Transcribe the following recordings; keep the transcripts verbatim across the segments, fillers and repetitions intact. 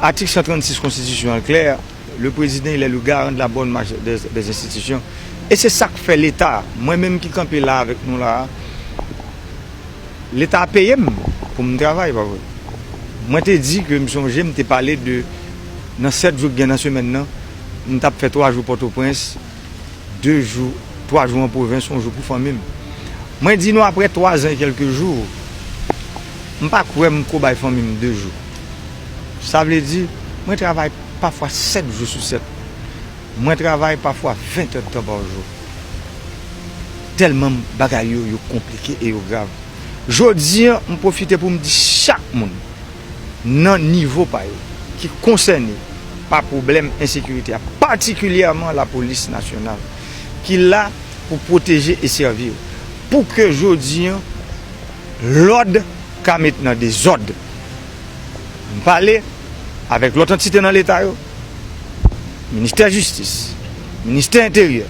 Atik san trannsis konstitisyon an klè, le président il est le garant de la bonne marche des, des institutions. E se sa k fè Leta, mwen menm ki kanpe la avèk nou la, Leta peye m pou m travay, pa vre? Mwen te di ke m sonje, m te pale de, nan sèt jou k gen nan semèn nan, m t ap fè twa jou Pòtoprens, de jou, twa jou an pwovens, yon jou pou fanmi m. Mwen di nou, apre twa zan e kèlke jou, m pa kwè m ko bay fanmi m de jou. Sa vle di, mwen travay pafwa sèt jou sou sèt. Mwen travay pafwa ven èdtan pa jou. Tèlman bagay yo, yo konplike e yo grav. Jodi a, m pwofite pou m di chak moun nan nivo pa yo ki konsène pa pwoblèm ensekirite a, patikilyèman lapolis nasyonal, ki la pou pwoteje e sèvi yo. Pou ke jodi a, lòd ka met nan dezòd. M pale avèk lòt antite nan Leta yo, Ministè Jistis, Ministè Enteryè,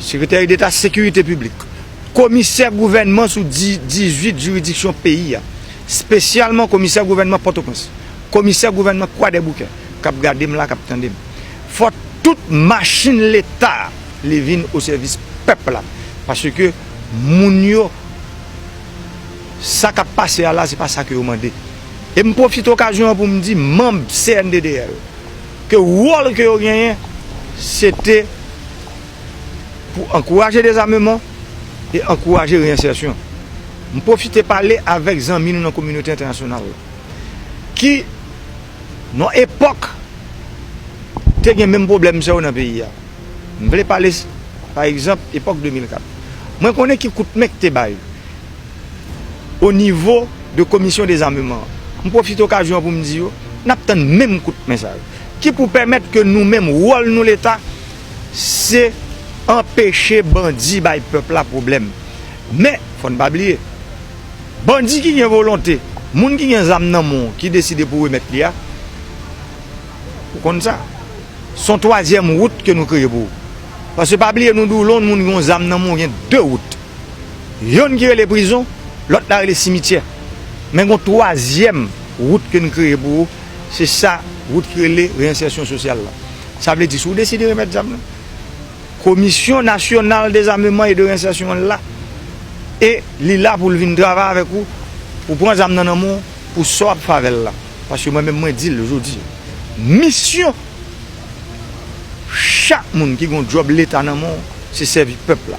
Sekretè Deta Sekirite Piblik, Komisè gouvènman sou di-, dizuit jiridiksyon peyi a, espesyalman Komisè gouvènman Pòtoprens, Komisè gouvènman Kwadèboukè, k ap gade m la, k ap tande m. Fò tout machin Leta a li vin o sèvis pèp la. Paske moun yo, sa k ap pase a la, se pa sa ke yo mande. E m pwofite okazyon an pou m di manm C N D D L ke wòl ke yo genyen, se te pou ankouraje dezameman e ankouraje reyensèsyon. M pwofite pale avèk zanmi nou nan kominote entènasyonal la, ki, nan epòk, te gen menm pwoblèm sa yo nan peyi a. M vle pale, pa egzanp, epòk de mil kat. Mwen konnen ki kout men k te bay o nivo de komisyon dezameman an. M pwofite okazyon an pou m di yo, n ap tann menm kout men sa yo. Ki pou pèmèt ke nou menm, wòl nou Leta, se anpeche bandi bay pèp la pwoblèm. Men, fò n pa bliye, bandi ki gen volonte, moun ki gen zam nan men w, ki deside pou remèt li a, ou konn sa. Se yon twazyèm wout ke nou kreye pou ou. Paske pa bliye, nou di w, lè yon moun gen yon zam nan men w, gen de wout. Yonn ki rele prizon, lòt la rele simityè. Men gen yon twazyèm wout ke nou kreye pou ou, se sa, wout ki rele reyensèsyon sosyal la. Sa vle di, si w deside remèt zam nan, Komisyon Nasyonal Dezameman e de Reyensèsyon an la, e li la pou l vin travay avèk ou, pou pran zam nan nan men w, pou sa w ap fè avè l la. Paske mwen menm, mwen di l jodi a, misyon chak moun ki gen yon djòb Leta nan men w, se sèvi pèp la.